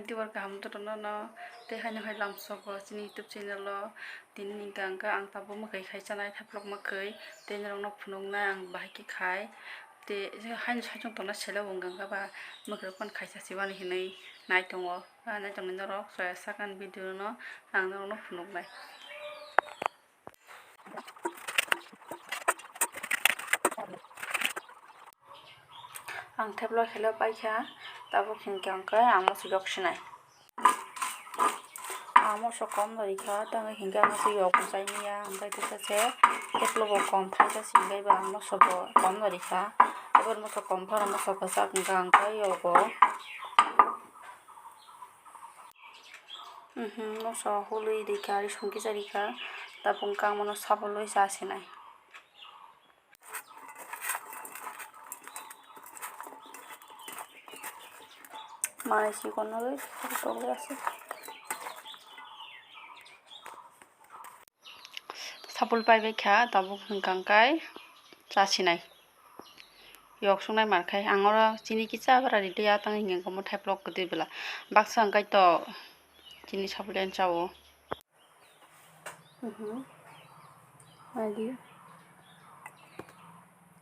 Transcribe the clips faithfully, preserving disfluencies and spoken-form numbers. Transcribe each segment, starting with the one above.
Tei oro kaham jotono no tei haino hai lamsogo chini YouTube channel o tini ni hwnka hwnka ang tabuk mwkhwi khai chanai thaplok mwkhwi tei norok no phunuknai ang bahai khe khai tei haino saichung tongna selo bo hwnka hwnka ba mwkhwi rok phano khaisa sibani hinwi nai tongo. Nai tongni norok soya sakani video no ang norok no phunuknai. Ang theplo khelo paikha, tabuk hinkhe ang khe ang moso yok sinai. Ang moso kom no rikha, tamo hinkhe ang moso yok bo chai manya, hwnkhe teisa se theplo bo kom thaisa se, hwnkhe bo ang moso bo kom no rikha. Abo moso kom phano moso kwchak hwnkhe ang khe yogo. Mhm, moso hului rikha, ari songkisa rikha, tabuk hwnkhe ang mono sabolwi cha sinai. Manui chikonwi tokle aswk. Sapul paibai kha, tabuk hwnkha hwnkhe chasinai. Yok sungnai mankhai, ang oro chini kisa bara ri tei atang hwnka hwnkhe omo thaiplok kwtwi bwla. Baksa hwnkhe to chini sapul yan chao. Mhm. Adi.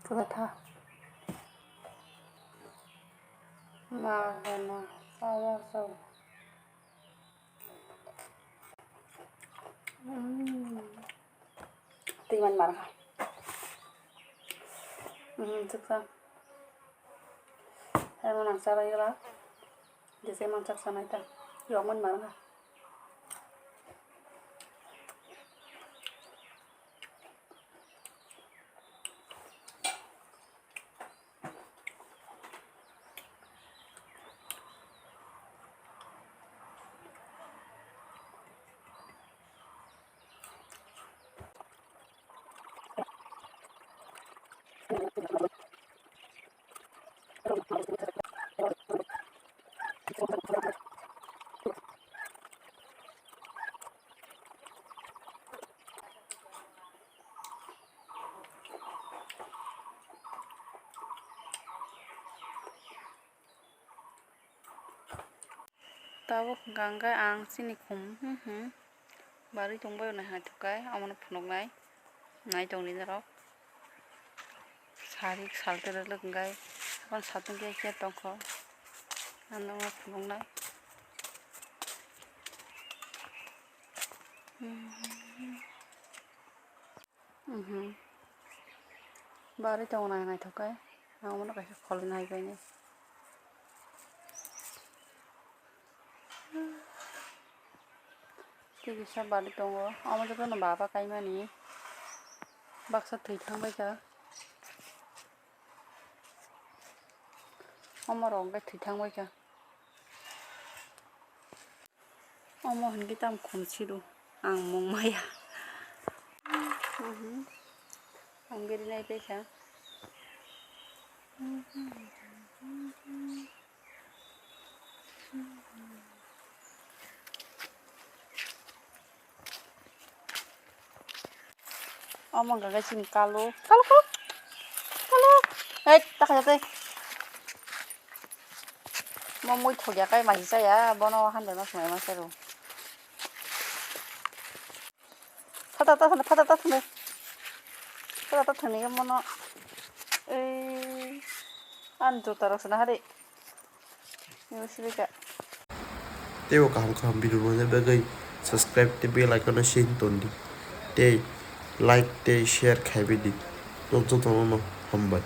Kwtha. Ma hena, sawa sawa. Mm. Twi man mar kha. Mm, chuksa. Hai mo nang sarai gala. Jese man chak sanai ta. Yok man mar kha. Tabuk hwnkha hwnkhe ang chini khum, hmm, hmm, barwi tongbaio naithok khe, omono phunuknai, nai tongdi norok. Sari saltwrwk hwnkhe, aboni satung khe khe tongkho, ang nokno phunuknai. Hmm, hmm, hmm. Mhm. Barwi tongo nai naithok khe. Ang omono kaisa kholi nai baini. Tei kisa barwi tongo. Omo jotono baba kaimani. Baksa thwi thangbaikha. Omo rok hwnkhe thwi thangbaikha. Omo hwnkhe tamo khum siro, ang mung maya. Mhm. Ang beri nai paikha. Omo hwnkha khe chini kalu. Kalu, kalu. Kalu. Ei, ta khaja tei. Mo mui thokya kai mai chaya, bono handle ma swmai ma sero. Phata ta thangni, phata ta thangni. Phata ta thangni mono. Ei, an juta rok sana hari. Ni sibika. Tei o kaham kaham video rwna bagwi subscribe tei bell icon no swi tondi. Tei like tei share khaibai di. Nok jotono no hambai.